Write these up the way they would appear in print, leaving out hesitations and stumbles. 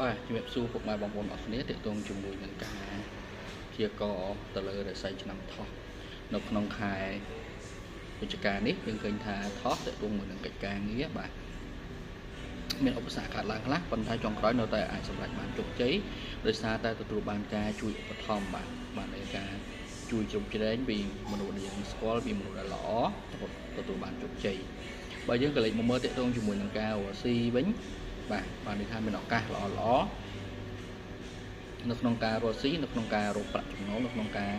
បាទជំរាបសួរពុកម៉ែបងប្អូនអរគ្នាទាក់ទងជាមួយនឹងការព្យាករទៅលើរស័យឆ្នាំថោះនៅក្នុងខែវិច្ឆិកានេះយើងឃើញថាថោះទាក់ទងមួយនឹងកិច្ចការងារបាទមានឧបសគ្គកើតឡើងខ្លះប៉ុន្តែចុងក្រោយនៅតែអាចសម្រេចបានជោគជ័យដោយសារតែទទួលបានការជួយឧបត្ថម្ភបាទបាននៃការជួយជ្រោមជ្រែងពីមនុស្សដែលយើងស្គាល់ពីមនុស្សដែលល្អទទួលបានជោគជ័យបើយើងក៏លេចមកមើលទាក់ទងជាមួយនឹងការរកស៊ីវិញបាទបានន័យថាមានឱកាសល្អល្អនៅក្នុងការរកស៊ីនៅក្នុងការរកប្រាក់ចំណូលនៅក្នុងការ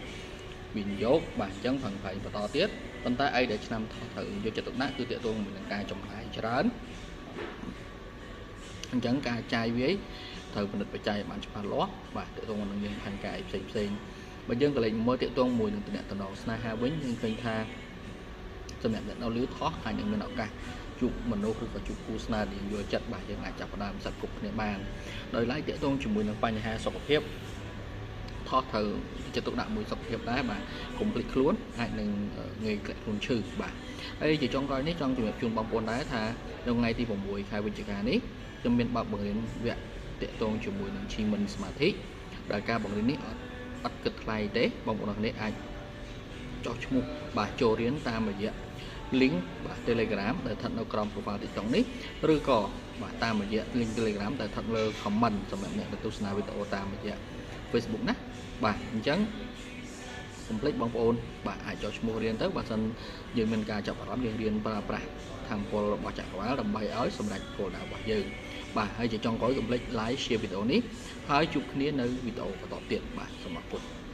វិនិយោគបាទអញ្ចឹងប្រឹងប្រែងបន្តទៀតប៉ុន្តែអីដែលឆ្នាំថោះត្រូវយកចិត្តទុកដាក់គឺទាក់ទងជាមួយនឹងការចំណាយច្រើនអញ្ចឹងការចាយវាយត្រូវពិនិត្យបច្ច័យឲ្យបានច្បាស់លាស់បាទទាក់ទងនឹងយើងផែនការអីផ្សេងផ្សេងបើយើងក៏លេចមើលទាក់ទងមួយនឹងតំណតំណងស្នេហាវិញយើងឃើញថាសម្រាប់អ្នកនៅលឺថោះអាចនឹងមានឱកាសជួបមនុស្សឬក៏ជួបគូស្នេហ៍ដែលយើងយល់ចិត្តបាទយើងអាចចាប់ផ្ដើមសិតគប់គ្នាបានដោយឡែកទាក់ទងជាមួយនឹងបញ្ហាសុខភាពថោះត្រូវចិត្តទុកដាក់មួយសុខភាពដែរបាទកុំភ្លេចខ្លួនអាចនឹងងាយធ្លាក់ខ្លួនឈឺបាទហើយជាចុងក្រោយនេះចង់ជម្រាបជូនបងប្អូនដែរថានៅថ្ងៃទី6ខែវិច្ឆិកានេះខ្ញុំមានបើកបង្រៀនវគ្គទាក់ទងជាមួយនឹងឈីមិនសមាធិដែលការបង្រៀននេះអត់គិតថ្លៃទេបងប្អូនគ្នាអាចចុះឈ្មោះបាទចូលរៀនតាមរយៈ link បាទ Telegram ដែលស្ថិតនៅក្រោម profile TikTok នេះឬក៏បាទតាមរយៈ link Telegram ដែលស្ថិតលើ comment សម្រាប់អ្នកដែលទស្សនាវីដេអូតាមរយៈ Facebook ណាបាទអញ្ចឹងកុំភ្លេចបងប្អូនបាទអាចចុះឈ្មោះរៀនទៅបើសិនយើងមានការចាប់អារម្មណ៍យើងរៀនប្រើប្រាស់ធម្មពលរបស់ចក្រវាលដើម្បីឲ្យសម្រេចគោលដៅរបស់យើងបាទហើយជាចុងក្រោយកុំភ្លេច like share វីដេអូនេះហើយជួបគ្នានៅវីដេអូបន្តទៀតបាទសូមអរគុណ។